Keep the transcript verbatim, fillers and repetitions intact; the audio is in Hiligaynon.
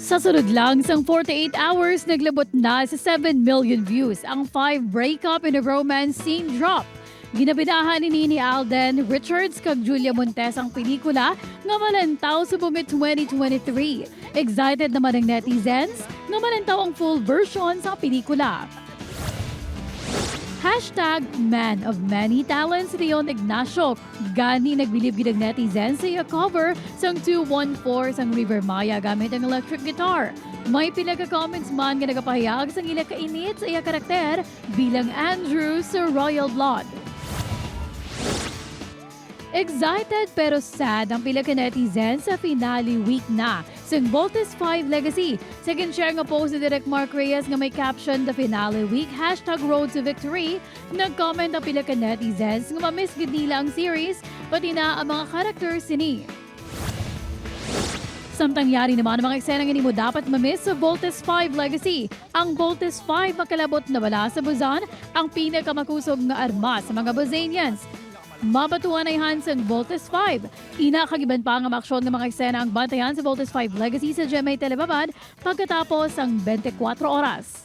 Sa sulod lang sang forty-eight hours, naglabot na sa seven million views ang five breakup in a romance scene drop. Ginabidahan ini ni Alden Richards kag Julia Montes ang pelikula nga malantaw subong nga twenty twenty-three. Excited naman ang netizens nga malantaw ang full version sa pelikula. Hashtag man of many talents, Leon Ignacio. Gani nagbilib gid ang netizen sa iya cover sang two one four sang River Maya gamit ang electric guitar. May pila ka comments man nga nagapahayag sang ila kainit sa iya karakter bilang Andrew sa Royal Blood. Excited pero sad ang pila ka netizen sa finale week na sang Voltes five Legacy. Sa gin-share nga post ni Direk Mark Reyes nga may caption, "The Finale Week, hashtag Road to Victory," nag-comment ang pila ka netizens nga ma-miss gid nila ang series, pati na ang mga characters sini. Samtang yari naman ang mga eksena nga indi mo dapat ma-miss sa Voltes five Legacy. Ang Voltes five makalabot na bala sa Buzan, ang pinakamakusog nga armas sa mga Buzanians. Mabatuan na ihan sang Voltes five. Ina kag iban pa nga maaksyon nga mga eksena ang bantayan sa Voltes five Legacy sa G M A Telebabad pagkatapos sang twenty-four oras.